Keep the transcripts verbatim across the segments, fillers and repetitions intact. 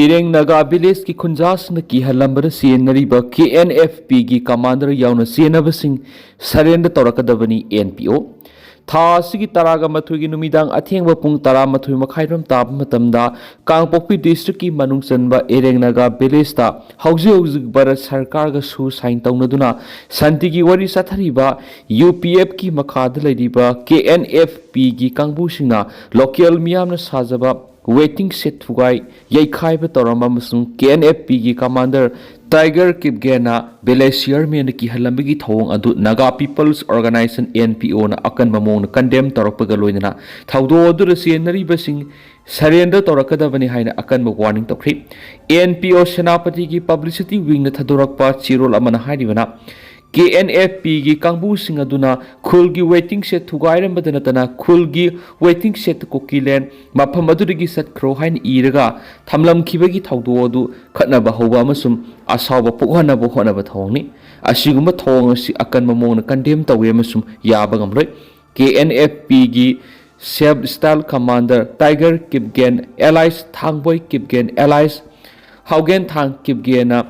ꯏꯔꯦꯡ ꯅꯥꯒꯥ ꯚꯤꯂꯦꯖꯀꯤ ꯈꯨꯟꯖꯥꯁꯤꯡꯅ ꯀꯤꯍꯜꯂꯝꯕꯗ ꯆꯦꯟꯅꯔꯤꯕ ꯀꯦ N F ꯄꯤꯒꯤ commander ꯌꯥꯎꯅ ꯆꯦꯟꯅꯕꯁꯤꯡ surrender ꯇꯧꯔꯛꯀꯗꯕꯅꯤ N P ꯑꯣ꯫ ꯊꯥ ꯑꯁꯤꯒꯤ ꯇꯔꯥꯒ ꯃꯥꯊꯣꯏꯒꯤ ꯅꯨꯃꯤꯗꯥꯡ ꯑꯊꯦꯡꯕ ꯄꯨꯡ ꯇꯔꯥꯃꯥꯊꯣꯏ ꯃꯈꯥꯏꯔꯣꯝ ꯇꯥꯕ ꯃꯇꯝꯗ ꯀꯥꯡꯄꯣꯛꯄꯤ ꯗꯤꯁꯇ꯭ꯔꯤꯛꯀꯤ ꯃꯅꯨꯡ ꯆꯟꯕ ꯏꯔꯦꯡ ꯅꯥꯒꯥ ꯚꯤꯂꯦꯖꯇ ꯍꯧꯖꯤꯛ ꯍꯧꯖꯤꯛ ꯚꯥꯔꯠ ꯁꯔꯀꯥꯔꯒ ꯁꯨ ꯁꯥꯏꯟ ꯇꯧꯅꯗꯨꯅ ꯁꯥꯟꯇꯤꯒꯤ ꯋꯥꯔꯤ ꯆꯠꯊꯔꯤꯕ ꯌꯨ ꯄꯤ ꯑꯦꯐꯀꯤ ꯃꯈꯥꯗ ꯂꯩꯔꯤꯕ ꯀꯦ ꯑꯦꯟ ꯑꯦꯐ ꯄꯤꯒꯤ ꯀꯥꯡꯕꯨꯁꯤꯡꯅ ꯂꯣꯀꯦꯜ ꯃꯤꯌꯥꯝꯅ ꯁꯥꯖꯕ ꯋꯦꯇꯤꯡ ꯁꯦꯠ ꯊꯨꯒꯥꯏ ꯌꯩꯈꯥꯏꯕ ꯇꯧꯔꯝꯕ ꯑꯃꯁꯨꯡ ꯀꯦ ꯑꯦꯟ ꯑꯦꯐ ꯄꯤꯒꯤ ꯀꯃꯥꯟꯗꯔ ꯇꯥꯏꯒꯔ ꯀꯤꯞꯒꯦꯟꯅ ꯚꯤꯂꯦꯖ ꯆꯤꯌꯔꯃꯦꯟꯗ ꯀꯤꯍꯜꯂꯝꯕꯒꯤ ꯊꯧꯑꯣꯡ ꯑꯗꯨ Naga people's organisation, N P O ꯑꯀꯟꯕ ꯃꯑꯣꯡꯗ ꯀꯟꯗꯦꯝ ꯇꯧꯔꯛꯄꯒ ꯂꯣꯏꯅꯅ ꯊꯧꯗꯣꯛ ꯑꯗꯨꯗ ꯆꯦꯟꯅꯔꯤꯕꯁꯤꯡ ꯁꯔꯦꯟꯗꯔ ꯇꯧꯔꯛꯀꯗꯕꯅꯤ ꯍꯥꯏꯅ ꯑꯀꯟꯕ ꯋꯥꯔꯅꯤꯡ ꯇꯧꯈ꯭ꯔꯤ꯫ ꯑꯦꯟ ꯄꯤ ꯑꯣ ꯁꯦꯅꯥꯄꯇꯤꯒꯤ ꯄꯕ꯭ꯂꯤꯁꯤꯇꯤ ꯋꯤꯡꯅ ꯊꯥꯗꯣꯔꯛꯄ ꯆꯦꯔꯣꯜ ꯑꯃꯅ ꯍꯥꯏꯔꯤꯕꯅ, ꯀꯦ ꯑꯦꯟ ꯑꯦꯐ ꯄꯤꯒꯤ ꯀꯥꯡꯕꯨꯁꯤꯡ ꯑꯗꯨꯅ ꯈꯨꯜꯒꯤ ꯋꯦꯇꯤꯡ ꯁꯦꯠ ꯊꯨꯒꯥꯏꯔꯝꯕꯗ ꯅꯠꯇꯅ ꯈꯨꯜꯒꯤ ꯋꯦꯇꯤꯡ ꯁꯦꯠ ꯀꯨꯀꯤꯂꯦꯟ ꯃꯐꯝ ꯑꯗꯨꯗꯒꯤ ꯆꯠꯈ꯭ꯔꯣ ꯍꯥꯏꯅ ꯏꯔꯒ ꯊꯝꯂꯝꯈꯤꯕꯒꯤ ꯊꯧꯗꯣꯛ ꯑꯗꯨ ꯈꯠꯅꯕ ꯍꯧꯕ ꯑꯃꯁꯨꯡ ꯑꯁꯥꯎꯕ ꯄꯣꯛꯍꯟꯅꯕ ꯍꯣꯠꯅꯕ ꯊꯧꯑꯣꯡꯅꯤ꯫ ꯑꯁꯤꯒꯨꯝꯕ ꯊꯧꯑꯣꯡ ꯑꯁꯤ ꯑꯀꯟꯕ ꯃꯑꯣꯡꯗ ꯀꯟꯗꯦꯝ ꯇꯧꯏ ꯑꯃꯁꯨꯡ ꯌꯥꯕ ꯉꯝꯂꯣꯏ꯫ ꯀꯦ ꯑꯦꯟ ꯑꯦꯐ ꯄꯤꯒꯤ self style commander tiger Kipgen alias Thangboi Kipgen alias Haogen Thang ꯀꯤꯞꯒꯦꯟꯅ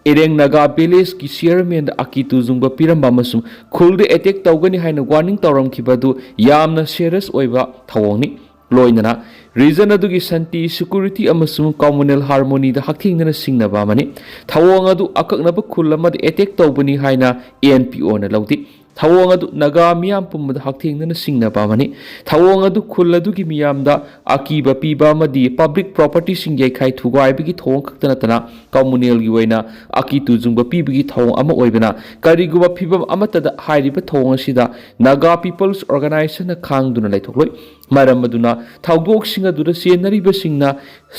ꯏꯔꯦꯡ ꯅꯥꯒꯥ ꯚꯤꯂꯦꯖꯀꯤ ꯆꯤꯌꯔꯃꯦꯟꯗ ꯑꯀꯤ ꯇꯨꯖꯨꯡꯕ ꯄꯤꯔꯝꯕ ꯑꯃꯁꯨꯡ ꯈꯨꯜꯗ ꯑꯦꯇꯦꯛ ꯇꯧꯒꯅꯤ ꯍꯥꯏꯅ ꯋꯥꯔꯅꯤꯡ ꯇꯧꯔꯝꯈꯤꯕ ꯑꯗꯨ ꯌꯥꯝꯅ ꯁꯤꯔꯤꯌꯁ ꯑꯣꯏꯕ ꯊꯧꯑꯣꯡꯅꯤ꯫ ꯂꯣꯏꯅꯅ ꯔꯤꯖꯟ ꯑꯗꯨꯒꯤ ꯁꯥꯟꯇꯤ, ꯁꯦꯀ꯭ꯌꯨꯔꯤꯇꯤ ꯑꯃꯁꯨꯡ ꯀꯝꯃꯨꯅꯦꯜ ꯍꯥꯔꯃꯣꯅꯤꯗ ꯍꯛꯊꯦꯡꯅꯅ ꯁꯤꯡꯅꯕ ꯑꯃꯅꯤ꯫ ꯊꯧꯑꯣꯡ ꯑꯗꯨ ꯑꯀꯛꯅꯕ ꯈꯨꯜ ꯑꯃꯗ ꯑꯦꯇꯦꯛ ꯇꯧꯕꯅꯤ ꯍꯥꯏꯅ ꯑꯦꯟ ꯄꯤ ꯑꯣꯅ ꯂꯧꯗꯦ꯫ ꯊꯧꯑꯣꯡ ꯑꯗꯨ ꯅꯥꯒꯥ ꯃꯤꯌꯥꯝ ꯄꯨꯝꯕꯗ ꯍꯛꯊꯦꯡꯅꯅ ꯁꯤꯡꯅꯕ ꯑꯃꯅꯤ꯫ ꯊꯧꯑꯣꯡ ꯑꯗꯨ ꯈꯨꯜ ꯑꯗꯨꯒꯤ ꯃꯤꯌꯥꯝꯗ ꯑꯀꯤꯕ ꯄꯤꯕ ꯑꯃꯗꯤ ꯄꯕ꯭ꯂꯤꯛ ꯄ꯭ꯔꯣꯄꯔꯇꯤꯁꯤꯡ ꯌꯩꯈꯥꯏ ꯊꯨꯒꯥꯏꯕꯒꯤ ꯊꯧꯑꯣꯡ ꯈꯛꯇ ꯅꯠꯇꯅ ꯀꯝꯃꯨꯅꯦꯜꯒꯤ ꯑꯣꯏꯅ ꯑꯀꯤ ꯇꯨꯖꯨꯡꯕ ꯄꯤꯕꯒꯤ ꯊꯧꯑꯣꯡ ꯑꯃ ꯑꯣꯏꯕꯅ, ꯀꯔꯤꯒꯨꯝꯕ ꯐꯤꯚꯝ ꯑꯃꯠꯇꯗ ꯍꯥꯏꯔꯤꯕ ꯊꯧꯑꯣꯡ ꯑꯁꯤꯗ ꯅꯥꯒꯥ ꯄꯤꯄꯜꯁ ꯑꯣꯔꯒꯅꯥꯏꯖꯦꯁꯟꯅ ꯈꯥꯡꯗꯨꯅ ꯂꯩꯊꯣꯛꯂꯣꯏ꯫ ꯃꯔꯝ ꯑꯗꯨꯅ ꯊꯧꯗꯣꯛꯁꯤꯡ ꯑꯗꯨꯗ ꯆꯦꯟꯅꯔꯤꯕꯁꯤꯡꯅ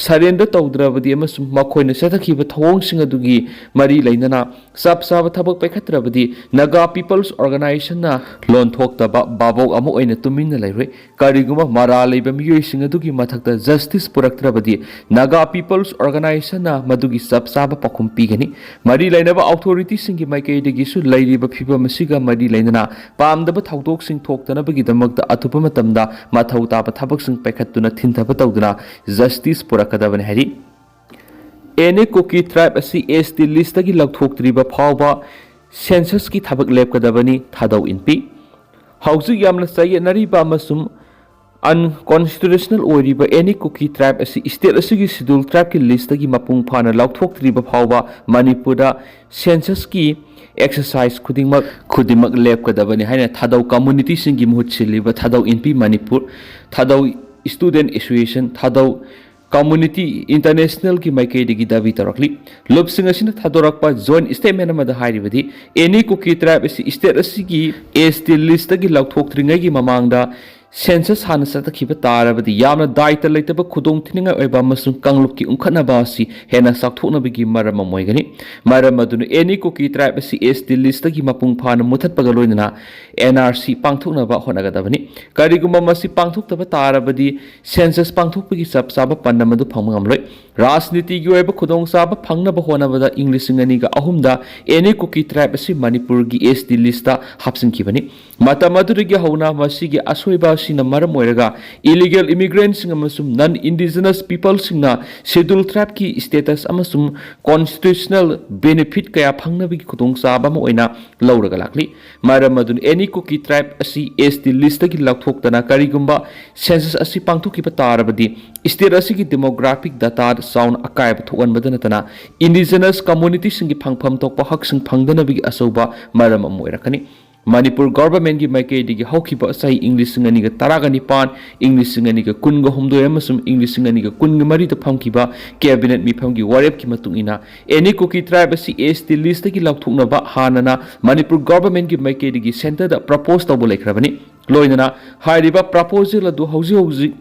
ꯁꯔꯦꯟꯗꯔ ꯇꯧꯗ꯭ꯔꯕꯗꯤ ꯑꯃꯁꯨꯡ ꯃꯈꯣꯏꯅ ꯆꯠꯊꯈꯤꯕ ꯊꯧꯑꯣꯡꯁꯤꯡ ꯑꯗꯨꯒꯤ ꯃꯔꯤ ꯂꯩꯅꯅ ꯆꯞ ꯆꯥꯕ ꯊꯕꯛ ꯄꯥꯏꯈꯠꯇ꯭ꯔꯕꯗꯤ ꯅꯥꯒꯥ ꯄꯤꯄꯜꯁ ꯑꯣꯔꯒꯅꯥꯏꯖꯦꯁꯟꯅ ꯂꯣꯟꯊꯣꯛꯇꯕ ꯚꯥꯕꯣꯛ ꯑꯃ ꯑꯣꯏꯅ ꯇꯨꯃꯤꯟꯅ ꯂꯩꯔꯣꯏ꯫ ꯀꯔꯤꯒꯨꯝꯕ ꯃꯔꯥꯜ ꯂꯩꯕ ꯃꯤꯑꯣꯏꯁꯤꯡ ꯑꯗꯨꯒꯤ ꯃꯊꯛꯇ ꯖꯁꯇꯤꯁ ꯄꯨꯔꯛꯇ꯭ꯔꯕꯗꯤ ꯅꯥꯒꯥ ꯄꯤꯄꯜꯁ ꯑꯣꯔꯒꯅꯥꯏꯖꯦꯁꯟꯅ ꯃꯗꯨꯒꯤ ꯆꯞ ꯆꯥꯕ ꯄꯥꯎꯈꯨꯝ ꯄꯤꯒꯅꯤ꯫ ꯃꯔꯤ ꯂꯩꯅꯕ ꯑꯣꯊꯣꯔꯤꯇꯤꯁꯤꯡꯒꯤ ꯃꯥꯏꯀꯩꯗꯒꯤꯁꯨ ꯂꯩꯔꯤꯕ ꯐꯤꯚꯝ ꯑꯁꯤꯒ ꯃꯔꯤ ꯂꯩꯅꯅ ꯄꯥꯝꯗꯕ ꯊꯧꯗꯣꯛꯁꯤꯡ ꯊꯣꯛꯇꯅꯕꯒꯤꯗꯃꯛꯇ ꯑꯊꯨꯕ ꯃꯇꯝꯗ ꯃꯊꯧ ꯇꯥꯕ ꯊꯕꯛꯁꯤꯡ ꯄꯥꯏꯈꯠꯇꯨꯅ ꯊꯤꯟꯊꯕ ꯇꯧꯗꯨꯅ ꯖꯁꯇꯤꯁ ꯄꯨꯔꯛꯀꯗꯕꯅꯤ ꯍꯥꯏꯔꯤ꯫ ꯑꯦꯅꯤ ꯀꯨꯀꯤ ꯇ꯭ꯔꯥꯏꯕ ꯑꯁꯤ ꯑꯦꯁ ꯇꯤ ꯂꯤꯁꯇꯒꯤ ꯂꯧꯊꯣꯛꯇ꯭ꯔꯤꯕ ꯐꯥꯎꯕ ꯁꯦꯟꯁꯁꯀꯤ ꯊꯕꯛ ꯂꯦꯞꯀꯗꯕꯅꯤ, ꯊꯥꯗꯧ ꯏꯟꯄꯤ꯫ ꯍꯧꯖꯤꯛ ꯌꯥꯝꯅ ꯆꯌꯦꯠꯅꯔꯤꯕ ꯑꯃꯁꯨꯡ ꯑꯟꯀꯣꯟꯁꯇꯤꯇ꯭ꯌꯨꯁꯅꯦꯜ ꯑꯣꯏꯔꯤꯕ ꯑꯦꯅꯤ ꯀꯨꯀꯤ ꯇ꯭ꯔꯥꯏꯕ ꯑꯁꯤ ꯁ꯭ꯇꯦꯠ ꯑꯁꯤꯒꯤ ꯁꯦꯗ꯭ꯌꯨꯜ ꯇ꯭ꯔꯥꯏꯕꯀꯤ ꯂꯤꯁꯇꯒꯤ ꯃꯄꯨꯡ ꯐꯥꯅ ꯂꯧꯊꯣꯛꯇ꯭ꯔꯤꯕ ꯐꯥꯎꯕ ꯃꯅꯤꯄꯨꯔꯗ ꯁꯦꯟꯁꯁꯀꯤ ꯑꯦꯛꯁꯔꯁꯥꯏꯁ ꯈꯨꯗꯤꯡꯃꯛ ꯈꯨꯗꯤꯡꯃꯛ ꯂꯦꯞꯀꯗꯕꯅꯤ ꯍꯥꯏꯅ ꯊꯥꯗꯧ ꯀꯝꯃꯨꯅꯤꯇꯤꯁꯤꯡꯒꯤ ꯃꯍꯨꯠ ꯁꯤꯜꯂꯤꯕ ꯊꯥꯗꯧ ꯏꯟꯄꯤ ꯃꯅꯤꯄꯨꯔ, ꯊꯥꯗꯧ ꯁ꯭ꯇꯨꯗꯦꯟꯠ ꯑꯦꯁꯣꯁꯤꯌꯦꯁꯟ, ꯊꯥꯗꯧ ꯀꯝꯃꯨꯅꯤꯇꯤ ꯏꯟꯇꯔꯅꯦꯁꯅꯦꯜꯒꯤ ꯃꯥꯏꯀꯩꯗꯒꯤ ꯗꯥꯕꯤ ꯇꯧꯔꯛꯂꯤ꯫ ꯂꯨꯞꯁꯤꯡ ꯑꯁꯤꯅ ꯊꯥꯗꯣꯔꯛꯄ ꯖꯣꯏꯟꯠ ꯁ꯭ꯇꯦꯠꯃꯦꯟꯠ ꯑꯃꯗ ꯍꯥꯏꯔꯤꯕꯗꯤ, ꯑꯦꯅꯤ ꯀꯨꯀꯤ ꯇ꯭ꯔꯥꯏꯕ ꯑꯁꯤ ꯁ꯭ꯇꯦꯠ ꯑꯁꯤꯒꯤ ꯑꯦꯁ ꯇꯤ ꯂꯤꯁꯇꯒꯤ ꯂꯧꯊꯣꯛꯇ꯭ꯔꯤꯉꯩꯒꯤ ꯃꯃꯥꯡꯗ ꯁꯦꯟꯁꯁ ꯍꯥꯟꯅ ꯆꯠꯊꯈꯤꯕ ꯇꯥꯔꯕꯗꯤ ꯌꯥꯝꯅ ꯗꯥꯏꯇ ꯂꯩꯇꯕ, ꯈꯨꯗꯣꯡꯊꯤꯅꯤꯡꯉꯥꯏ ꯑꯣꯏꯕ ꯑꯃꯁꯨꯡ ꯀꯥꯡꯂꯨꯞꯀꯤ ꯎꯪꯈꯠꯅꯕ ꯑꯁꯤ ꯍꯦꯟꯅ ꯆꯥꯎꯊꯣꯛꯅꯕꯒꯤ ꯃꯔꯝ ꯑꯃ ꯑꯣꯏꯒꯅꯤ꯫ ꯃꯔꯝ ꯑꯗꯨꯅ ꯑꯦꯅꯤ ꯀꯨꯀꯤ ꯇ꯭ꯔꯥꯏꯕ ꯑꯁꯤ ꯑꯦꯁ ꯇꯤ ꯂꯤꯁꯇꯒꯤ ꯃꯄꯨꯡ ꯐꯥꯅ ꯃꯨꯊꯠꯄꯒ ꯂꯣꯏꯅꯅ ꯑꯦꯟ ꯑꯥꯔ ꯁꯤ ꯄꯥꯡꯊꯣꯛꯅꯕ ꯍꯣꯠꯅꯒꯗꯕꯅꯤ꯫ ꯀꯔꯤꯒꯨꯝꯕ ꯃꯁꯤ ꯄꯥꯡꯊꯣꯛꯇꯕ ꯇꯥꯔꯕꯗꯤ ꯁꯦꯟꯁꯁ ꯄꯥꯡꯊꯣꯛꯄꯒꯤ ꯆꯞ ꯆꯥꯕ ꯄꯥꯟꯗꯝ ꯑꯗꯨ ꯐꯪꯕ ꯉꯝꯂꯣꯏ꯫ ꯔꯥꯖꯅꯤꯇꯤꯒꯤ ꯑꯣꯏꯕ ꯈꯨꯗꯣꯡꯆꯥꯕ ꯐꯪꯅꯕ ꯍꯣꯠꯅꯕꯗ ꯏꯪ ꯂꯤꯁꯤꯡ ꯑꯅꯤꯒ ꯑꯍꯨꯝꯗ ꯑꯦꯅꯤ ꯀꯨꯀꯤ ꯇ꯭ꯔꯥꯏꯕ ꯑꯁꯤ ꯃꯅꯤꯄꯨꯔꯒꯤ ꯑꯦꯁ ꯇꯤ ꯂꯤꯁꯇ ꯍꯥꯞꯆꯤꯟꯈꯤꯕꯅꯤ꯫ ꯃꯇꯝ ꯑꯗꯨꯗꯒꯤ ꯍꯧꯅ ꯃꯁꯤꯒꯤ ꯑꯁꯣꯏꯕ ꯑꯁꯤꯅ ꯃꯔꯝ ꯑꯣꯏꯔꯒ ꯏꯂꯤꯒꯦꯜ ꯏꯃꯤꯒ꯭ꯔꯦꯟꯠꯁꯤꯡ ꯑꯃꯁꯨꯡ ꯅꯟ ꯏꯟꯗꯤꯖꯤꯅꯁ ꯄꯤꯄꯜꯁꯤꯡꯅ ꯁꯦꯗ꯭ꯌꯨꯜ ꯇ꯭ꯔꯥꯏꯕꯀꯤ ꯁ꯭ꯇꯦꯇꯁ ꯑꯃꯁꯨꯡ ꯀꯣꯟꯁꯇꯤꯇ꯭ꯌꯨꯁꯅꯦꯜ ꯕꯦꯅꯤꯐꯤꯠ ꯀꯌꯥ ꯐꯪꯅꯕꯒꯤ ꯈꯨꯗꯣꯡꯆꯥꯕ ꯑꯃ ꯑꯣꯏꯅ ꯂꯧꯔꯒ ꯂꯥꯛꯂꯤ꯫ ꯃꯔꯝ ꯑꯗꯨꯅ ꯑꯦꯅꯤ ꯀꯨꯀꯤ ꯇ꯭ꯔꯥꯏꯕ ꯑꯁꯤ ꯑꯦꯁ ꯇꯤ ꯂꯤꯁꯇꯒꯤ ꯂꯧꯊꯣꯛꯇꯅ ꯀꯔꯤꯒꯨꯝꯕ ꯁꯦꯟꯁꯁ ꯑꯁꯤ ꯄꯥꯡꯊꯣꯛꯈꯤꯕ ꯇꯥꯔꯕꯗꯤ ꯁ꯭ꯇꯦꯠ ꯑꯁꯤꯒꯤ ꯗꯦꯃꯣꯒ꯭ꯔꯥꯐꯤꯛ ꯗꯇꯥꯗ ꯆꯥꯎꯅ ꯑꯀꯥꯏꯕ ꯊꯣꯛꯍꯟꯕꯗ ꯅꯠꯇꯅ ꯏꯟꯗꯤꯖꯤꯅꯁ ꯀꯝꯃꯨꯅꯤꯇꯤꯁꯤꯡꯒꯤ ꯐꯪꯐꯝ ꯊꯣꯛꯄ ꯍꯛꯁꯤꯡ ꯐꯪꯗꯅꯕꯒꯤ ꯑꯆꯧꯕ ꯃꯔꯝ ꯑꯃ ꯑꯣꯏꯔꯛꯀꯅꯤ꯫ ꯃꯅꯤꯄꯨꯔ ꯒꯣꯚꯔꯟꯃꯦꯟꯠꯀꯤ ꯃꯥꯏꯀꯩꯗꯒꯤ ꯍꯧꯈꯤꯕ ꯆꯍꯤ ꯏꯪ ꯂꯤꯁꯤꯡ ꯑꯅꯤꯒ ꯇꯔꯥꯒ ꯅꯤꯄꯥꯟ, ꯏꯪ ꯂꯤꯁꯤꯡ ꯑꯅꯤꯒ ꯀꯨꯟꯒ ꯍꯨꯝꯗꯣꯏ ꯑꯃꯁꯨꯡ ꯏꯪ ꯂꯤꯁꯤꯡ ꯑꯅꯤꯒ ꯀꯨꯟꯒ ꯃꯔꯤꯗ ꯐꯝꯈꯤꯕ ꯀꯦꯕꯤꯅꯦꯠ ꯃꯤꯐꯝꯒꯤ ꯋꯥꯔꯦꯞꯀꯤ ꯃꯇꯨꯡ ꯏꯟꯅ ꯑꯦꯅꯤ ꯀꯨꯀꯤ ꯇ꯭ꯔꯥꯏꯕ ꯑꯁꯤ ꯑꯦꯁ ꯇꯤ ꯂꯤꯁꯇꯒꯤ ꯂꯧꯊꯣꯛꯅꯕ ꯍꯥꯟꯅꯅ ꯃꯅꯤꯄꯨꯔ ꯒꯣꯚꯔꯟꯃꯦꯟꯠꯀꯤ ꯃꯥꯏꯀꯩꯗꯒꯤ ꯁꯦꯟꯇꯔꯗ ꯄ꯭ꯔꯄꯣꯖ ꯇꯧꯕ ꯂꯩꯈ꯭ꯔꯕꯅꯤ꯫ ꯂꯣꯏꯅꯅ ꯍꯥꯏꯔꯤꯕ ꯄ꯭ꯔꯄꯣꯖꯦꯜ ꯑꯗꯨ ꯍꯧꯖꯤꯛ ꯍꯧꯖꯤꯛ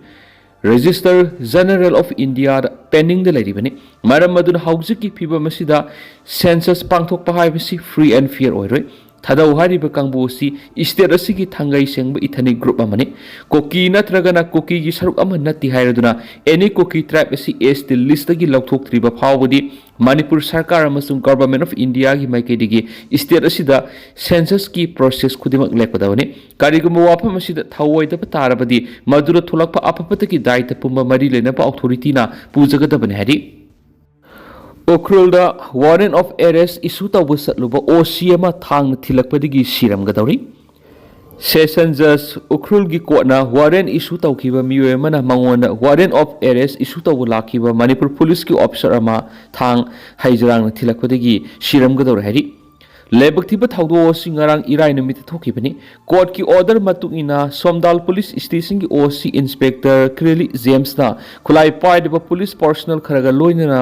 ꯔꯦꯖꯤꯁꯇꯔ ꯖꯦꯅꯔꯦꯜ ꯑꯣꯐ ꯏꯟꯗꯤꯌꯥꯗ ꯄꯦꯟꯗꯤꯡꯗ ꯂꯩꯔꯤꯕꯅꯤ꯫ ꯃꯔꯝ ꯑꯗꯨꯅ ꯍꯧꯖꯤꯛꯀꯤ ꯐꯤꯕꯝ ꯑꯁꯤꯗ ꯁꯦꯟꯁꯁ ꯄꯥꯡꯊꯣꯛꯄ ꯍꯥꯏꯕꯁꯤ ꯐ꯭ꯔꯤ ꯑꯦꯟ ꯐꯤꯌꯔ ꯑꯣꯏꯔꯣꯏ꯫ ꯊꯥꯗꯧ ꯍꯥꯏꯔꯤꯕ ꯀꯥꯡꯕꯨ ꯑꯁꯤ ꯁ꯭ꯇꯦꯠ ꯑꯁꯤꯒꯤ ꯊꯥꯡꯒꯩ ꯁꯦꯡꯕ ꯏꯊꯅꯤꯛ ꯒ꯭ꯔꯨꯞ ꯑꯃꯅꯤ꯫ ꯀꯨꯀꯤ ꯅꯠꯇ꯭ꯔꯒꯅ ꯀꯨꯀꯤꯒꯤ ꯁꯔꯨꯛ ꯑꯃ ꯅꯠꯇꯦ ꯍꯥꯏꯔꯗꯨꯅ ꯑꯦꯅꯤ ꯀꯨꯀꯤ ꯇ꯭ꯔꯥꯏꯕ ꯑꯁꯤ ꯑꯦꯁ ꯇꯤ ꯂꯤꯁꯇꯒꯤ ꯂꯧꯊꯣꯛꯇ꯭ꯔꯤꯕ ꯐꯥꯎꯕꯗꯤ ꯃꯅꯤꯄꯨꯔ ꯁꯔꯀꯥꯔ ꯑꯃꯁꯨꯡ ꯒꯣꯚꯔꯟꯃꯦꯟꯠ ꯑꯣꯐ ꯏꯟꯗꯤꯌꯥꯒꯤ ꯃꯥꯏꯀꯩꯗꯒꯤ ꯁ꯭ꯇꯦꯠ ꯑꯁꯤꯗ ꯁꯦꯟꯁꯁꯀꯤ ꯄ꯭ꯔꯣꯁꯦꯁ ꯈꯨꯗꯤꯡꯃꯛ ꯂꯦꯞꯀꯗꯕꯅꯤ꯫ ꯀꯔꯤꯒꯨꯝꯕ ꯋꯥꯐꯝ ꯑꯁꯤꯗ ꯊꯧꯑꯣꯏꯗꯕ ꯇꯥꯔꯕꯗꯤ ꯃꯗꯨꯗ ꯊꯣꯛꯂꯛꯄ ꯑꯐ ꯐꯠꯇꯒꯤ ꯗꯥꯏꯇ ꯄꯨꯝꯕ ꯃꯔꯤ ꯂꯩꯅꯕ ꯑꯣꯊꯣꯔꯤꯇꯤꯅ ꯄꯨꯖꯒꯗꯕꯅꯤ ꯍꯥꯏꯔꯤ꯫ ꯎꯈ꯭ꯔꯨꯜꯗ warrant of arrest issue ꯇꯧꯕ ꯆꯠꯂꯨꯕ ꯑꯣ ꯁꯤ ꯑꯃ ꯊꯥꯡꯅ ꯊꯤꯜꯂꯛꯄꯗꯒꯤ ꯁꯤꯔꯝꯒꯗꯧꯔꯤ꯫ Session Judge ꯎꯈ꯭ꯔꯨꯜꯒꯤ ꯀꯣꯔꯠꯅ warrant issue ꯇꯧꯈꯤꯕ ꯃꯤꯑꯣꯏ ꯑꯃꯅ ꯃꯉꯣꯟꯗ warrant of arrest issue ꯇꯧꯕ ꯂꯥꯛꯈꯤꯕ ꯃꯅꯤꯄꯨꯔ ꯄꯨꯂꯤꯁꯀꯤ ꯑꯣꯐꯤꯁꯥꯔ ꯑꯃ ꯊꯥꯡ ꯍꯩꯖꯔꯥꯡꯅ ꯊꯤꯜꯂꯛꯄꯗꯒꯤ ꯁꯤꯔꯝꯒꯗꯧꯔꯦ ꯍꯥꯏꯔꯤ꯫ ꯂꯥꯏꯕꯛ ꯊꯤꯕ ꯊꯧꯗꯣꯛ ꯑꯁꯤ ꯉꯔꯥꯡ ꯏꯔꯥꯏ ꯅꯨꯃꯤꯠꯇ ꯊꯣꯛꯈꯤꯕꯅꯤ꯫ ꯀꯣꯔꯠꯀꯤ ꯑꯣꯔꯗꯔ ꯃꯇꯨꯡ ꯏꯟꯅ ꯁꯣꯝꯗꯥꯜ ꯄꯨꯂꯤꯁ ꯁ꯭ꯇꯦꯁꯟꯒꯤ ꯑꯣ ꯁꯤ ꯏꯟꯁꯄꯦꯛꯇꯔ ꯀ꯭ꯔꯦꯂꯤ ꯖꯦꯝꯁꯅ ꯈꯨꯠꯂꯥꯏ ꯄꯥꯏꯔꯤꯕ ꯄꯨꯂꯤꯁ ꯄꯥꯔꯁꯣꯅꯦꯜ ꯈꯔꯒ ꯂꯣꯏꯅꯅ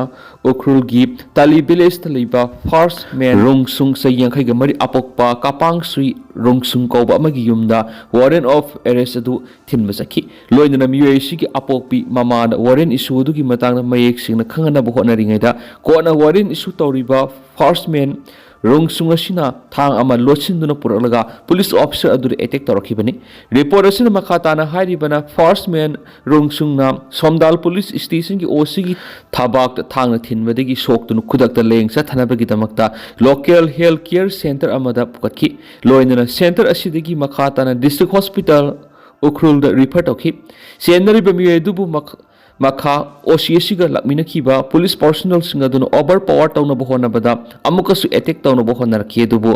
ꯎꯈ꯭ꯔꯨꯜꯒꯤ ꯇꯥꯂꯤ ꯚꯤꯂꯦꯖꯇ ꯂꯩꯕ ꯐꯥꯔꯁ ꯃꯦꯟ ꯔꯣꯡꯁꯨꯡ, ꯆꯍꯤ ꯌꯥꯡꯈꯩꯒ ꯃꯔꯤ, ꯑꯄꯣꯛꯄ ꯀꯥꯄꯥꯡꯁꯨꯏ ꯔꯣꯡꯁꯨꯡ ꯀꯧꯕ ꯑꯃꯒꯤ ꯌꯨꯝꯗ warrant of arrest ꯑꯗꯨ ꯊꯤꯟꯕ ꯆꯠꯈꯤ꯫ ꯂꯣꯏꯅꯅ ꯃꯤꯑꯣꯏ ꯑꯁꯤꯒꯤ ꯑꯄꯣꯛꯄꯤ ꯃꯃꯥꯗ warrant issue ꯑꯗꯨꯒꯤ ꯃꯇꯥꯡꯗ ꯃꯌꯦꯛ ꯁꯦꯡꯅ ꯈꯪꯍꯟꯅꯕ ꯍꯣꯠꯅꯔꯤꯉꯩꯗ ꯀꯣꯔꯠꯅ warrant issue ꯇꯧꯔꯤꯕ ꯐꯥꯔꯁ ꯃꯦꯟ ꯔꯣꯡꯁꯨꯡ ꯑꯁꯤꯅ ꯊꯥꯡ ꯑꯃ ꯂꯣꯠꯁꯤꯟꯗꯨꯅ ꯄꯨꯔꯛꯂꯒ ꯄꯨꯂꯤꯁ ꯑꯣꯐꯤꯁꯥꯔ ꯑꯗꯨꯗ ꯑꯦꯇꯦꯛ ꯇꯧꯔꯛꯈꯤꯕꯅꯤ꯫ ꯔꯤꯄꯣꯔꯠ ꯑꯁꯤꯅ ꯃꯈꯥ ꯇꯥꯅ ꯍꯥꯏꯔꯤꯕꯅ ꯐꯥꯔꯁ ꯃꯦꯟ ꯔꯣꯡꯁꯨꯡꯅ ꯁꯣꯝꯗꯥꯜ ꯄꯨꯂꯤꯁ ꯁ꯭ꯇꯦꯁꯟꯒꯤ ꯑꯣ ꯁꯤꯒꯤ ꯊꯕꯥꯛꯇ ꯊꯥꯡꯅ ꯊꯤꯟꯕꯗꯒꯤ ꯁꯣꯛꯇꯨꯅ ꯈꯨꯗꯛꯇ ꯂꯥꯌꯦꯡ ꯆꯠꯊꯅꯕꯒꯤꯗꯃꯛꯇ ꯂꯣꯀꯦꯜ ꯍꯦꯜꯊ ꯀꯦꯌꯔ ꯁꯦꯟꯇꯔ ꯑꯃꯗ ꯄꯨꯈꯠꯈꯤ꯫ ꯂꯣꯏꯅꯅ ꯁꯦꯟꯇꯔ ꯑꯁꯤꯗꯒꯤ ꯃꯈꯥ ꯇꯥꯅ ꯗꯤꯁꯇ꯭ꯔꯤꯛ ꯍꯣꯁꯄꯤꯇꯥꯜ ꯎꯈ꯭ꯔꯨꯜꯗ ꯔꯤꯐꯔ ꯇꯧꯈꯤ꯫ ꯆꯦꯟꯅꯔꯤꯕ ꯃꯤꯑꯣꯏ ꯑꯗꯨꯕꯨ ꯃꯈ-, ꯃꯈꯥ ꯑꯣ ꯁꯤ ꯑꯁꯤꯒ ꯂꯥꯛꯃꯤꯟꯅꯈꯤꯕ ꯄꯨꯂꯤꯁ ꯄꯥꯔꯁꯣꯅꯦꯜꯁꯤꯡ ꯑꯗꯨꯅ ꯑꯣꯚꯔ ꯄꯥꯋꯔ ꯇꯧꯅꯕ ꯍꯣꯠꯅꯕꯗ ꯑꯃꯨꯛꯀꯁꯨ ꯑꯦꯇꯦꯛ ꯇꯧꯅꯕ ꯍꯣꯠꯅꯔꯛꯈꯤ, ꯑꯗꯨꯕꯨ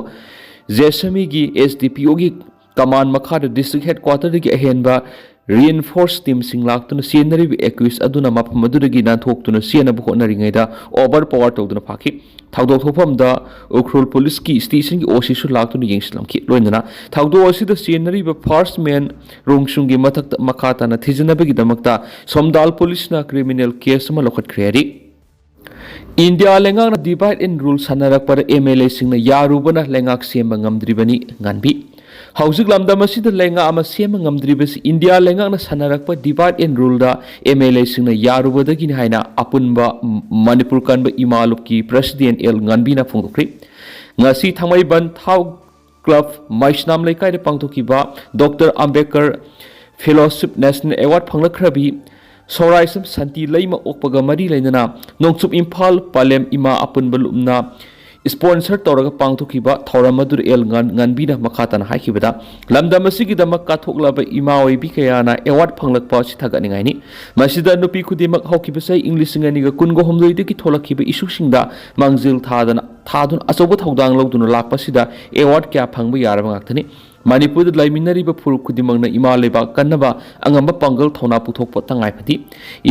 ꯖꯦꯁꯃꯤꯒꯤ ꯑꯦꯁ ꯗꯤ ꯄꯤ ꯑꯣꯒꯤ ꯀꯃꯥꯟ ꯃꯈꯥꯗ ꯗꯤꯁꯇ꯭ꯔꯤꯛ ꯍꯦꯗꯀ꯭ꯋꯥꯇꯔꯗꯒꯤ ꯑꯍꯦꯟꯕ ꯔꯤꯏꯟꯐꯣꯔꯁ ꯇꯤꯝꯁꯤꯡ ꯂꯥꯛꯇꯨꯅ ꯆꯦꯟꯅꯔꯤꯕ ꯑꯦꯀ꯭ꯌꯨꯁ ꯑꯗꯨꯅ ꯃꯐꯝ ꯑꯗꯨꯗꯒꯤ ꯅꯥꯟꯊꯣꯛꯇꯨꯅ ꯆꯦꯟꯅꯕ ꯍꯣꯠꯅꯔꯤꯉꯩꯗ ꯑꯣꯚꯔ ꯄꯥꯋꯔ ꯇꯧꯗꯨꯅ ꯐꯥꯈꯤ꯫ ꯊꯧꯗꯣꯛ ꯊꯣꯛꯐꯝꯗ ꯎꯈ꯭ꯔꯨꯜ ꯄꯨꯂꯤꯁꯀꯤ ꯁ꯭ꯇꯦꯁꯟꯒꯤ ꯑꯣ ꯁꯤꯁꯨ ꯂꯥꯛꯇꯨꯅ ꯌꯦꯡꯁꯤꯜꯂꯝꯈꯤ꯫ ꯂꯣꯏꯅꯅ ꯊꯧꯗꯣꯛ ꯑꯁꯤꯗ ꯆꯦꯟꯅꯔꯤꯕ ꯐꯥꯔꯁ ꯃꯦꯟ ꯔꯣꯡꯁꯨꯡꯒꯤ ꯃꯊꯛꯇ ꯃꯈꯥ ꯇꯥꯅ ꯊꯤꯖꯤꯟꯅꯕꯒꯤꯗꯃꯛꯇ ꯁꯣꯝꯗꯥꯜ ꯄꯨꯂꯤꯁꯅ ꯀ꯭ꯔꯤꯃꯤꯅꯦꯜ ꯀꯦꯁ ꯑꯃ ꯂꯧꯈꯠꯈ꯭ꯔꯦ ꯍꯥꯏꯔꯤ꯫ ꯏꯟꯗꯤꯌꯥ ꯂꯩꯉꯥꯛꯅ divide and rule ꯁꯥꯟꯅꯔꯛꯄꯗ ꯑꯦꯝ ꯑꯦꯜ ꯑꯦꯁꯤꯡꯅ ꯌꯥꯔꯨꯕꯅ ꯂꯩꯉꯥꯛ ꯁꯦꯝꯕ ꯉꯝꯗ꯭ꯔꯤꯕꯅꯤ꯫ ꯉꯥꯟꯕꯤ꯫ ꯍꯧꯖꯤꯛ ꯂꯝꯗꯝ ꯑꯁꯤꯗ ꯂꯩꯉꯥꯛ ꯑꯃ ꯁꯦꯝꯕ ꯉꯝꯗ꯭ꯔꯤꯕꯁꯤ ꯏꯟꯗꯤꯌꯥ ꯂꯩꯉꯥꯛꯅ ꯁꯥꯟꯅꯔꯛꯄ divide and ruleꯗ ꯑꯦꯝ ꯑꯦꯜ ꯑꯦꯁꯤꯡꯅ ꯌꯥꯔꯨꯕꯗꯒꯤꯅꯤ ꯍꯥꯏꯅ ꯑꯄꯨꯟꯕ ꯃꯅꯤꯄꯨꯔ ꯀꯟꯕ ꯏꯃꯥ ꯂꯨꯞꯀꯤ ꯄ꯭ꯔꯁꯤꯗꯦꯟ ꯑꯦꯜ ꯉꯥꯟꯕꯤꯅ ꯐꯣꯡꯗꯣꯛꯈ꯭ꯔꯤ꯫ ꯉꯁꯤ ꯊꯥꯡꯃꯩꯕꯟ ꯊꯥꯎ ꯀ꯭ꯂꯕ ꯃꯩꯁꯅꯥꯝ ꯂꯩꯀꯥꯏꯗ ꯄꯥꯡꯊꯣꯛꯈꯤꯕ doctor Ambedkar fellowship national award ꯐꯪꯂꯛꯈ꯭ꯔꯕꯤ ꯁꯣꯔꯥꯏꯁꯝ ꯁꯥꯟꯇꯤ ꯂꯩꯃ ꯑꯣꯛꯄꯒ ꯃꯔꯤ ꯂꯩꯅꯅ ꯅꯣꯡꯆꯨꯞ ꯏꯝꯐꯥꯜ ꯄꯂꯦꯝ ꯏꯃꯥ ꯑꯄꯨꯟꯕ ꯂꯨꯞꯅ ꯏꯁꯄꯣꯟꯁꯔ ꯇꯧꯔꯒ ꯄꯥꯡꯊꯣꯛꯈꯤꯕ ꯊꯧꯔꯝ ꯑꯗꯨꯗ ꯑꯦꯜ ꯉꯥꯟ-, ꯉꯥꯟꯕꯤꯅ ꯃꯈꯥ ꯇꯥꯅ ꯍꯥꯏꯈꯤꯕꯗ, ꯂꯝꯗꯝ ꯑꯁꯤꯒꯤꯗꯃꯛ ꯀꯠꯊꯣꯛꯂꯕ ꯏꯃꯥ ꯑꯣꯏꯕꯤ ꯀꯌꯥꯅ ꯑꯦꯋꯥꯔꯗ ꯐꯪꯂꯛꯄ ꯑꯁꯤ ꯊꯥꯒꯠꯅꯤꯡꯉꯥꯏꯅꯤ꯫ ꯃꯁꯤꯗ ꯅꯨꯄꯤ ꯈꯨꯗꯤꯡꯃꯛ ꯍꯧꯈꯤꯕ ꯆꯍꯤ ꯏꯪ ꯂꯤꯁꯤꯡ ꯑꯅꯤꯒ ꯀꯨꯟꯒ ꯍꯨꯝꯗꯣꯏꯗꯒꯤ ꯊꯣꯛꯂꯛꯈꯤꯕ ꯏꯁꯨꯁꯤꯡꯗ ꯃꯥꯡꯖꯤꯜ ꯊꯥꯗꯅ, ꯊꯥꯗꯨꯅ ꯑꯆꯧꯕ ꯊꯧꯗꯥꯡ ꯂꯧꯗꯨꯅ ꯂꯥꯛꯄꯁꯤꯗ ꯑꯦꯋꯥꯔꯗ ꯀꯌꯥ ꯐꯪꯕ ꯌꯥꯔꯕ ꯉꯥꯛꯇꯅꯤ꯫ ꯃꯅꯤꯄꯨꯔꯗ ꯂꯩꯃꯤꯟꯅꯔꯤꯕ ꯐꯨꯔꯨꯞ ꯈꯨꯗꯤꯡꯃꯛꯅ ꯏꯃꯥ ꯂꯩꯕꯥꯛ ꯀꯟꯅꯕ ꯑꯉꯝꯕ ꯄꯥꯡꯒꯜ ꯊꯧꯅꯥ ꯄꯨꯊꯣꯛꯄ ꯇꯉꯥꯏ ꯐꯗꯦ꯫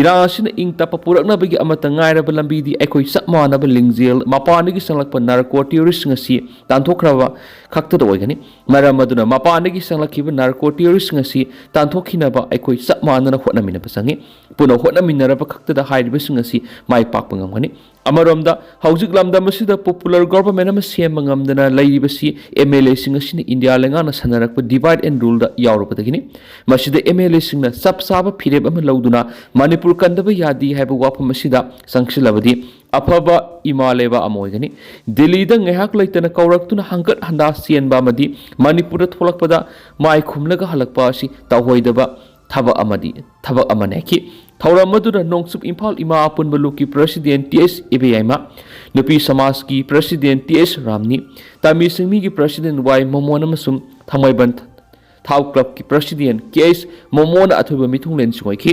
ꯏꯔꯥꯡ ꯑꯁꯤꯅ ꯏꯪ ꯇꯞꯄ ꯄꯨꯔꯛꯅꯕꯒꯤ ꯑꯃꯠꯇ ꯉꯥꯏꯔꯕ ꯂꯝꯕꯤꯗꯤ ꯑꯩꯈꯣꯏ ꯆꯞ ꯃꯥꯟꯅꯕ ꯂꯤꯡꯖꯦꯜ, ꯃꯄꯥꯟꯗꯒꯤ ꯆꯪꯂꯛꯄ ꯅꯥꯔꯀꯣ ꯇꯦꯔꯣꯔꯤꯁꯁꯤꯡ ꯑꯁꯤ ꯇꯥꯟꯊꯣꯛꯈ꯭ꯔꯕ ꯈꯛꯇꯗ ꯑꯣꯏꯒꯅꯤ꯫ ꯃꯔꯝ ꯑꯗꯨꯅ ꯃꯄꯥꯟꯗꯒꯤ ꯆꯪꯂꯛꯈꯤꯕ ꯅꯥꯔꯀꯣ ꯇꯦꯔꯣꯔꯤꯁꯁꯤꯡ ꯑꯁꯤ ꯇꯥꯟꯊꯣꯛꯈꯤꯅꯕ ꯑꯩꯈꯣꯏ ꯆꯞ ꯃꯥꯟꯅꯅ ꯍꯣꯠꯅꯃꯤꯟꯅꯕ ꯆꯪꯏ꯫ ꯄꯨꯟꯅ ꯍꯣꯠꯅꯃꯤꯟꯅꯔꯕ ꯈꯛꯇꯗ ꯍꯥꯏꯔꯤꯕꯁꯤꯡ ꯑꯁꯤ ꯃꯥꯏ ꯄꯥꯛꯄ ꯉꯝꯒꯅꯤ꯫ ꯑꯃꯔꯣꯝꯗ, ꯍꯧꯖꯤꯛ ꯂꯝꯗꯝ ꯑꯁꯤꯗ ꯄꯣꯄꯨꯂꯔ ꯒꯣꯚꯔꯟꯃꯦꯟ ꯑꯃ ꯁꯦꯝꯕ ꯉꯝꯗꯅ ꯂꯩꯔꯤꯕꯁꯤ ꯑꯦꯝ ꯑꯦꯜ ꯑꯦꯁꯤꯡ ꯑꯁꯤꯅ ꯏꯟꯗꯤꯌꯥ ꯂꯩꯉꯥꯛꯅ ꯁꯥꯟꯅꯔꯛꯄ ꯗꯤꯚꯥꯏꯗ ꯑꯦꯟ ꯔꯨꯜꯗ ꯌꯥꯎꯔꯨꯕꯗꯒꯤꯅꯤ꯫ ꯃꯁꯤꯗ ꯑꯦꯝ ꯑꯦꯜ ꯑꯦꯁꯤꯡꯅ ꯆꯞ ꯆꯥꯕ ꯐꯤꯔꯦꯞ ꯑꯃ ꯂꯧꯗꯨꯅ ꯃꯅꯤꯄꯨꯔ ꯀꯟꯗꯕ ꯌꯥꯗꯦ ꯍꯥꯏꯕ ꯋꯥꯐꯝ ꯑꯁꯤꯗ ꯆꯪꯁꯤꯜꯂꯕꯗꯤ ꯑꯐꯕ ꯏꯃꯥ ꯂꯩꯕꯥꯛ ꯑꯃ ꯑꯣꯏꯒꯅꯤ꯫ ꯗꯤꯜꯂꯤꯗ ꯉꯥꯏꯍꯥꯛ ꯂꯩꯇꯅ ꯀꯧꯔꯛꯇꯨꯅ ꯍꯪꯒꯠ ꯍꯟꯗꯥ ꯆꯦꯟꯕ ꯑꯃꯗꯤ ꯃꯅꯤꯄꯨꯔꯗ ꯊꯣꯛꯂꯛꯄꯗ ꯃꯥꯏ ꯈꯨꯝꯂꯒ ꯍꯜꯂꯛꯄ ꯑꯁꯤ ꯇꯧꯍꯣꯏꯗꯕ ꯊꯕꯛ ꯑꯃꯗꯤ, ꯊꯕꯛ ꯑꯃꯅꯤ ꯍꯥꯏꯈꯤ꯫ ꯊꯧꯔꯝ ꯑꯗꯨꯗ ꯅꯣꯡꯆꯨꯞ ꯏꯝꯐꯥꯜ ꯏꯃꯥ ꯑꯄꯨꯟꯕ ꯂꯨꯞꯀꯤ ꯄ꯭ꯔꯁꯤꯗꯦꯟ ꯇꯤ ꯑꯦꯁ ꯏꯕꯦꯌꯥꯏꯃ, ꯅꯨꯄꯤ ꯁꯃꯥꯖꯀꯤ ꯄ꯭ꯔꯁꯤꯗꯦꯟ ꯇꯤ ꯑꯦꯁ ꯔꯥꯝꯅꯤ, ꯇꯥꯃꯤ ꯁꯤꯡꯃꯤꯒꯤ ꯄ꯭ꯔꯁꯤꯗꯦꯟ ꯋꯥꯏ ꯃꯣꯃꯣꯟ ꯑꯃꯁꯨꯡ ꯊꯥꯡꯃꯩꯕꯟ ꯊꯥꯎ ꯀ꯭ꯂꯕꯀꯤ ꯄ꯭ꯔꯁꯤꯗꯦꯟ ꯀꯦ ꯑꯦꯁ ꯃꯣꯃꯣꯟ ꯑꯊꯣꯏꯕ ꯃꯤꯊꯨꯡꯂꯦꯟꯁꯤꯡ ꯑꯣꯏꯈꯤ꯫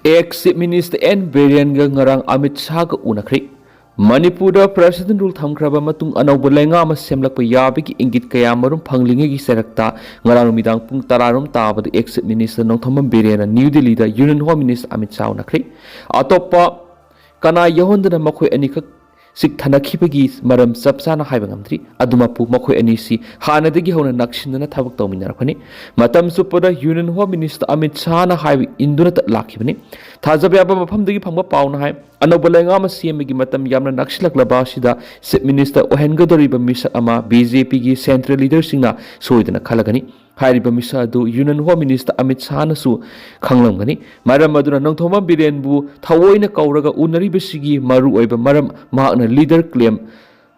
ꯑꯦꯛꯁ ꯆꯤꯐ ꯃꯤꯅꯤꯁꯇꯔ ꯑꯦꯟ ꯕꯤꯔꯦꯟꯒ ꯉꯔꯥꯡ ꯑꯃꯤꯠ ꯁꯥꯍꯒ ꯎꯅꯈ꯭ꯔꯦ꯫ ꯃꯅꯤꯄꯨꯔꯗ ꯄ꯭ꯔꯁꯤꯗꯦꯟ ꯔꯨꯜ ꯊꯝꯈ꯭ꯔꯕ ꯃꯇꯨꯡ ꯑꯅꯧꯕ ꯂꯩꯉꯥꯛ ꯑꯃ ꯁꯦꯝꯂꯛꯄ ꯌꯥꯕꯒꯤ ꯏꯪꯒꯤꯠ ꯀꯌꯥ ꯃꯔꯨꯝ ꯐꯪꯂꯤꯉꯩꯒꯤ ꯆꯩꯔꯛꯇ ꯉꯔꯥꯡ ꯅꯨꯃꯤꯗꯥꯡ ꯄꯨꯡ ꯇꯔꯥꯔꯣꯝ ꯇꯥꯕꯗ ꯑꯦꯛꯁ ꯆꯤꯐ ꯃꯤꯅꯤꯁꯇꯔ ꯅꯣꯡꯊꯣꯝꯕꯝ ꯕꯤꯔꯦꯟꯅ ꯅ꯭ꯌꯨ ꯗꯤꯜꯂꯤꯗ union home minister Amit Shah ꯎꯅꯈ꯭ꯔꯦ꯫ ꯑꯇꯣꯞꯄ ꯀꯅꯥ ꯌꯥꯎꯍꯟꯗꯅ ꯃꯈꯣꯏ ꯑꯅꯤꯈꯛ ꯆꯤꯛꯊꯅꯈꯤꯕꯒꯤ ꯃꯔꯝ ꯆꯞ ꯆꯥꯅ ꯍꯥꯏꯕ ꯉꯝꯗ꯭ꯔꯤ꯫ ꯑꯗꯨꯃꯛꯄꯨ ꯃꯈꯣꯏ ꯑꯅꯤꯁꯤ ꯍꯥꯟꯅꯗꯒꯤ ꯍꯧꯅ ꯅꯛꯁꯤꯟꯅꯅ ꯊꯕꯛ ꯇꯧꯃꯤꯟꯅꯔꯛꯄꯅꯤ꯫ ꯃꯇꯝ ꯆꯨꯞꯄꯗ ꯌꯨꯅꯤꯌꯟ ꯍꯣꯝ ꯃꯤꯅꯤꯁꯇꯔ ꯑꯃꯤꯠ ꯁꯥꯍꯅ ꯍꯥꯏꯕ ꯏꯟꯗꯨꯅꯇ ꯂꯥꯛꯈꯤꯕꯅꯤ꯫ ꯊꯥꯖꯕ ꯌꯥꯕ ꯃꯐꯝꯗꯒꯤ ꯐꯪꯕ ꯄꯥꯎꯅ ꯍꯥꯏ, ꯑꯅꯧꯕ ꯂꯩꯉꯥꯛ ꯑꯃ ꯁꯦꯝꯕꯒꯤ ꯃꯇꯝ ꯌꯥꯝꯅ ꯅꯛꯁꯤꯜꯂꯛꯂꯕ ꯑꯁꯤꯗ ꯆꯤꯐ ꯃꯤꯅꯤꯁꯇꯔ ꯑꯣꯏꯍꯟꯒꯗꯧꯔꯤꯕ ꯃꯤꯁꯛ ꯑꯃ ꯕꯤ ꯖꯦ ꯄꯤꯒꯤ ꯁꯦꯟꯇ꯭ꯔꯦꯜ ꯂꯤꯗꯔꯁꯤꯡꯅ ꯁꯣꯏꯗꯅ ꯈꯜꯂꯒꯅꯤ꯫ ꯍꯥꯏꯔꯤꯕ ꯃꯤꯁꯛ ꯑꯗꯨ ꯌꯨꯅꯤꯌꯟ ꯍꯣꯝ ꯃꯤꯅꯤꯁꯇꯔ ꯑꯃꯤꯠ ꯁꯥꯍꯅꯁꯨ ꯈꯪꯂꯝꯒꯅꯤ꯫ ꯃꯔꯝ ꯑꯗꯨꯅ ꯅꯣꯡꯊꯣꯝꯕꯝ ꯕꯤꯔꯦꯟꯕꯨ ꯊꯑꯣꯏꯅ ꯀꯧꯔꯒ ꯎꯅꯔꯤꯕꯁꯤꯒꯤ ꯃꯔꯨꯑꯣꯏꯕ ꯃꯔꯝ ꯃꯍꯥꯛꯅ ꯂꯤꯗꯔ ꯀ꯭ꯂꯦꯝ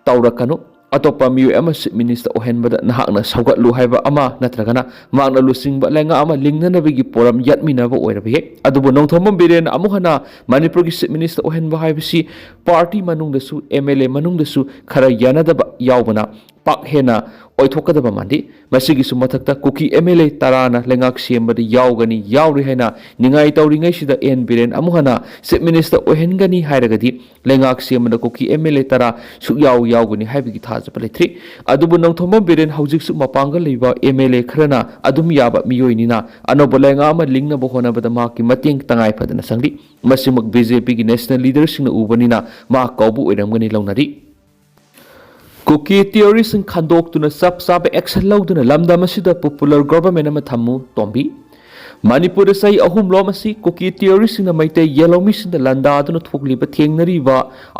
ꯇꯧꯔꯛꯀꯅꯨ꯫ ꯑꯇꯣꯞꯄ ꯃꯤꯑꯣꯏ ꯑꯃ Chief Minister ꯑꯣꯏꯍꯟꯕꯗ ꯅꯍꯥꯛꯅ ꯁꯧꯒꯠꯂꯨ ꯍꯥꯏꯕ ꯑꯃ ꯅꯠꯇ꯭ꯔꯒꯅ ꯃꯍꯥꯛꯅ ꯂꯨꯆꯤꯡꯕ ꯂꯩꯉꯥꯛ ꯑꯃ ꯂꯤꯡꯅꯅꯕꯒꯤ ꯄꯣꯔꯝ ꯌꯥꯠꯃꯤꯟꯅꯕ ꯑꯣꯏꯔꯕ ꯌꯥꯏ꯫ ꯑꯗꯨꯕꯨ ꯅꯣꯡꯊꯣꯝꯕꯝ ꯕꯤꯔꯦꯟ ꯑꯃꯨꯛ ꯍꯟꯅ ꯃꯅꯤꯄꯨꯔꯒꯤ Chief Minister ꯑꯣꯏꯍꯟꯕ ꯍꯥꯏꯕꯁꯤ party ꯃꯅꯨꯡꯗꯁꯨ, M L A ꯃꯅꯨꯡꯗꯁꯨ ꯈꯔ ꯌꯥꯅꯗꯕ ꯌꯥꯎꯕꯅ ꯄꯥꯛ ꯍꯦꯟꯅ ꯑꯣꯏꯊꯣꯛꯀꯗꯕ ꯃꯥꯟꯗꯦ꯫ ꯃꯁꯤꯒꯤꯁꯨ ꯃꯊꯛꯇ ꯀꯨꯀꯤ M L A ꯇꯔꯥꯅ ꯂꯩꯉꯥꯛ ꯁꯦꯝꯕꯗ ꯌꯥꯎꯒꯅꯤ, ꯌꯥꯎꯔꯣꯏ ꯍꯥꯏꯅ ꯅꯤꯡꯉꯥꯏ ꯇꯧꯔꯤꯉꯩꯁꯤꯗ ꯑꯦꯟ ꯕꯤꯔꯦꯟ ꯑꯃꯨꯛ ꯍꯟꯅ Chief Minister ꯑꯣꯏꯍꯟꯒꯅꯤ ꯍꯥꯏꯔꯒꯗꯤ ꯂꯩꯉꯥꯛ ꯁꯦꯝꯕꯗ ꯀꯨꯀꯤ M L A ꯇꯔꯥ ꯁꯨꯛꯌꯥꯎ ꯌꯥꯎꯒꯅꯤ ꯍꯥꯏꯕꯒꯤ ꯊꯥꯖꯕ ꯂꯩꯇ꯭ꯔꯤ꯫ ꯑꯗꯨꯕꯨ ꯅꯣꯡꯊꯣꯝꯕꯝ ꯕꯤꯔꯦꯟ ꯍꯧꯖꯤꯛꯁꯨ ꯃꯄꯥꯡꯒꯜ ꯂꯩꯕ M L A ꯈꯔꯅ ꯑꯗꯨꯝ ꯌꯥꯕ ꯃꯤꯑꯣꯏꯅꯤꯅ ꯑꯅꯧꯕ ꯂꯩꯉꯥꯛ ꯑꯃ ꯂꯤꯡꯅꯕ ꯍꯣꯠꯅꯕꯗ ꯃꯍꯥꯛꯀꯤ ꯃꯇꯦꯡ ꯇꯉꯥꯏ ꯐꯗꯅ ꯆꯪꯂꯤ꯫ ꯃꯁꯤꯃꯛ B J Pꯒꯤ national leaderꯁꯤꯡꯅ ꯎꯕꯅꯤꯅ ꯃꯍꯥꯛ ꯀꯧꯕ ꯑꯣꯏꯔꯝꯒꯅꯤ ꯂꯧꯅꯔꯤ꯫ ꯀꯨꯀꯤ terroristꯁꯤꯡ ꯈꯟꯗꯣꯛꯇꯨꯅ ꯆꯞ ꯆꯥꯕ action ꯂꯧꯗꯨꯅ ꯂꯝꯗꯝ ꯑꯁꯤꯗ popular government ꯑꯃ ꯊꯝꯃꯨ ꯇꯣꯝꯕꯤ꯫ ꯃꯅꯤꯄꯨꯔꯗ ꯆꯍꯤ ꯑꯍꯨꯝ ꯂꯣꯝ ꯑꯁꯤ ꯀꯨꯀꯤ terroristꯁꯤꯡꯅ ꯃꯩꯇꯩ ꯌꯦꯜꯍꯧꯃꯤꯁꯤꯡꯗ ꯂꯥꯟꯗꯥꯗꯨꯅ ꯊꯣꯛꯂꯤꯕ ꯊꯦꯡꯅꯔꯤꯕ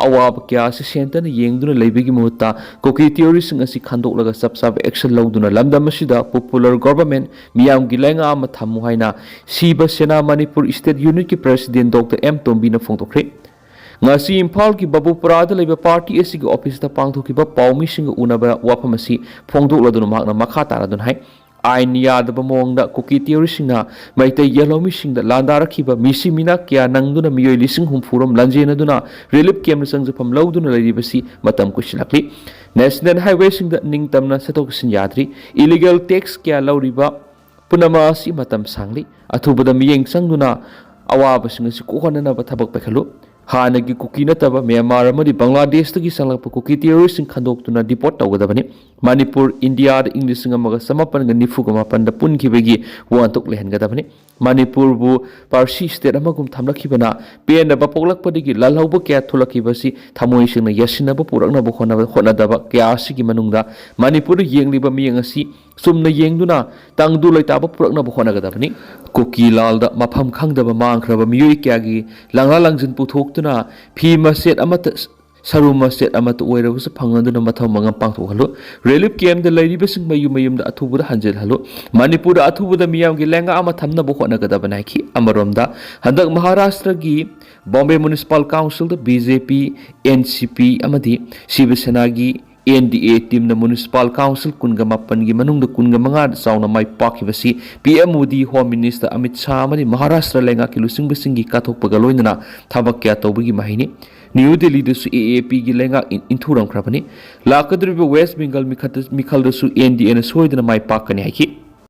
ꯑꯋꯥꯕ ꯀꯌꯥ ꯑꯁꯤ ꯁꯦꯟꯇꯔꯅ ꯌꯦꯡꯗꯨꯅ ꯂꯩꯕꯒꯤ ꯃꯍꯨꯠꯇ ꯀꯨꯀꯤ terroristꯁꯤꯡ ꯑꯁꯤ ꯈꯟꯗꯣꯛꯂꯒ ꯆꯞ ꯆꯥꯕ action ꯂꯧꯗꯨꯅ ꯂꯝꯗꯝ ꯑꯁꯤꯗ popular government, ꯃꯤꯌꯥꯝꯒꯤ ꯂꯩꯉꯥꯛ ꯑꯃ ꯊꯝꯃꯨ ꯍꯥꯏꯅ ꯁꯤꯕ ꯁꯦꯅꯥ Manipur state unitꯀꯤ president Doctor M ꯇꯣꯝꯕꯤꯅ ꯐꯣꯡꯗꯣꯛꯈ꯭ꯔꯦ꯫ ꯉꯁꯤ ꯏꯝꯐꯥꯜꯒꯤ ꯕꯕꯨꯄꯨꯔꯥꯗ ꯂꯩꯕ party ꯑꯁꯤꯒꯤ officeꯇ ꯄꯥꯡꯊꯣꯛꯈꯤꯕ ꯄꯥꯎꯃꯤꯁꯤꯡꯒ ꯎꯅꯕ ꯋꯥꯐꯝ ꯑꯁꯤ ꯐꯣꯡꯗꯣꯛꯂꯗꯨꯅ ꯃꯍꯥꯛꯅ ꯃꯈꯥ ꯇꯥꯔꯗꯨꯅ ꯍꯥꯏ, ꯑꯥꯏꯟ ꯌꯥꯗꯕ ꯃꯑꯣꯡꯗ ꯀꯨꯀꯤ terroristꯁꯤꯡꯅ ꯃꯩꯇꯩ ꯌꯦꯜꯍꯧꯃꯤꯁꯤꯡꯗ ꯂꯥꯟꯗꯥꯔꯛꯈꯤꯕ ꯃꯤꯁꯤ ꯃꯤꯅꯥ ꯀꯌꯥ ꯅꯪꯗꯨꯅ ꯃꯤꯑꯣꯏ ꯂꯤꯁꯤꯡ ꯍꯨꯝꯐꯨ ꯔꯣꯝ ꯂꯥꯟꯖꯦꯟꯅꯗꯨꯅ relief campꯇ ꯆꯪꯖꯐꯝ ꯂꯧꯗꯨꯅ ꯂꯩꯔꯤꯕꯁꯤ ꯃꯇꯝ ꯀꯨꯏꯁꯤꯜꯂꯛꯂꯤ꯫ National highwayꯁꯤꯡꯗ ꯅꯤꯡꯇꯝꯅ ꯆꯠꯊꯣꯛ ꯆꯠꯁꯤꯟ ꯌꯥꯗ꯭ꯔꯤ꯫ Illegal tax ꯀꯌꯥ ꯂꯧꯔꯤꯕ ꯄꯨꯝꯅꯃꯛ ꯑꯁꯤ ꯃꯇꯝ ꯁꯥꯡꯂꯤ꯫ ꯑꯊꯨꯕꯗ ꯃꯤꯠꯌꯦꯡ ꯆꯪꯗꯨꯅ ꯑꯋꯥꯕꯁꯤꯡ ꯑꯁꯤ ꯀꯣꯛꯍꯟꯅꯅꯕ ꯊꯕꯛ ꯄꯥꯏꯈꯠꯂꯨ꯫ ꯍꯥꯟꯅꯒꯤ ꯀꯨꯀꯤ ꯅꯠꯇꯕ ꯃ꯭ꯌꯥꯟꯃꯥꯔ ꯑꯃꯗꯤ ꯕꯪꯒ꯭ꯂꯥꯗꯦꯁꯇꯒꯤ ꯆꯪꯂꯛꯄ ꯀꯨꯀꯤ terroristꯁꯤꯡ ꯈꯟꯗꯣꯛꯇꯨꯅ deport ꯇꯧꯒꯗꯕꯅꯤ꯫ ꯃꯅꯤꯄꯨꯔ ꯏꯟꯗꯤꯌꯥꯗ ꯏꯪ ꯂꯤꯁꯤꯡ ꯑꯃꯒ ꯆꯃꯥꯄꯟꯒ ꯅꯤꯐꯨꯒ ꯃꯥꯄꯟꯗ ꯄꯨꯟꯈꯤꯕꯒꯤ ꯋꯥꯍꯟꯊꯣꯛ ꯂꯩꯍꯟꯒꯗꯕꯅꯤ꯫ ꯃꯅꯤꯄꯨꯔꯕꯨ ꯄꯥꯔꯁꯤ state ꯑꯃꯒꯨꯝ ꯊꯝꯂꯛꯈꯤꯕꯅ ꯄꯦꯟꯗꯕ ꯄꯣꯛꯂꯛꯄꯗꯒꯤ ꯂꯥꯜꯍꯧꯕ ꯀꯌꯥ ꯊꯣꯛꯂꯛꯈꯤꯕ ꯑꯁꯤ ꯊꯃꯣꯏ ꯁꯦꯡꯅ ꯌꯥꯁꯤꯟꯅꯕ ꯄꯨꯔꯛꯅꯕ ꯍꯣꯠꯅꯕ, ꯍꯣꯠꯅꯗꯕ ꯀꯌꯥ ꯑꯁꯤꯒꯤ ꯃꯅꯨꯡꯗ ꯃꯅꯤꯄꯨꯔꯗ ꯌꯦꯡꯂꯤꯕ ꯃꯤꯠꯌꯦꯡ ꯑꯁꯤ ꯆꯨꯝꯅ ꯌꯦꯡꯗꯨꯅ ꯇꯪꯗꯨ ꯂꯩꯇꯥꯕ ꯄꯨꯔꯛꯅꯕ ꯍꯣꯠꯅꯒꯗꯕꯅꯤ꯫ ꯀꯨꯀꯤ ꯂꯥꯜꯗ ꯃꯐꯝ ꯈꯪꯗꯕ ꯃꯥꯡꯈ꯭ꯔꯕ ꯃꯤꯑꯣꯏ ꯀꯌꯥꯒꯤ ꯂꯥꯡꯂꯥ ꯂꯥꯡꯖꯤꯟ ꯄꯨꯊꯣꯛꯇꯨꯅ ꯐꯤ ꯃꯆꯦꯠ ꯑꯃꯠꯇ, ꯁꯔꯨ ꯃꯆꯦꯠ ꯑꯃꯠꯇ ꯑꯣꯏꯔꯕꯁꯨ ꯐꯪꯍꯟꯗꯨꯅ ꯃꯊꯧ ꯃꯉꯝ ꯄꯥꯡꯊꯣꯛꯍꯜꯂꯨ꯫ Relief campꯇ ꯂꯩꯔꯤꯕꯁꯤꯡ ꯃꯌꯨꯝ ꯃꯌꯨꯝꯗ ꯑꯊꯨꯕꯗ ꯍꯟꯖꯤꯜꯍꯜꯂꯨ꯫ ꯃꯅꯤꯄꯨꯔꯗ ꯑꯊꯨꯕꯗ ꯃꯤꯌꯥꯝꯒꯤ ꯂꯩꯉꯥꯛ ꯑꯃ ꯊꯝꯅꯕ ꯍꯣꯠꯅꯒꯗꯕꯅꯤ ꯍꯥꯏꯈꯤ꯫ ꯑꯃꯔꯣꯝꯗ ꯍꯟꯗꯛ ꯃꯍꯥꯔꯥꯁꯇ꯭ꯔꯒꯤ Bombay Municipal Councilꯗ B J P, N C P ꯑꯃꯗꯤ ꯁꯤꯕ ꯁꯦꯅꯥꯒꯤ ꯑꯦꯟ ꯗꯤ ꯑꯦ ꯇꯤꯝꯅ ꯃ꯭ꯌꯨꯅꯤꯁꯤꯄꯥꯜ ꯀꯥꯎꯟꯁꯤꯜ ꯀꯨꯟꯒ ꯃꯥꯄꯟꯒꯤ ꯃꯅꯨꯡꯗ ꯀꯨꯟꯒ ꯃꯉꯥꯗ ꯆꯥꯎꯅ ꯃꯥꯏ ꯄꯥꯛꯈꯤꯕꯁꯤ P M Modi, home minister Amit Shah ꯑꯃꯗꯤ ꯃꯍꯥꯔꯥꯁꯇ꯭ꯔ ꯂꯩꯉꯥꯛꯀꯤ ꯂꯨꯆꯤꯡꯕꯁꯤꯡꯒꯤ ꯀꯠꯊꯣꯛꯄꯒ ꯂꯣꯏꯅꯅ ꯊꯕꯛ ꯀꯌꯥ ꯇꯧꯕꯒꯤ ꯃꯍꯩꯅꯤ꯫ ꯅ꯭ꯌꯨ ꯗꯦꯜꯂꯤꯗꯁꯨ ꯑꯦ ꯑꯦ ꯄꯤꯒꯤ ꯂꯩꯉꯥꯛ ꯏꯟ-, ꯏꯟꯊꯨꯔꯝꯈ꯭ꯔꯕꯅꯤ꯫ ꯂꯥꯛꯀꯗꯧꯔꯤꯕ ꯋꯦꯁ ꯕꯦꯡꯒꯜ ꯃꯤꯈꯠꯇ-, ꯃꯤꯈꯜꯗꯁꯨ ꯑꯦꯟ ꯗꯤ ꯑꯦꯅ ꯁꯣꯏꯗꯅ ꯃꯥꯏ ꯄꯥꯛꯀꯅꯤ ꯍꯥꯏꯈꯤ꯫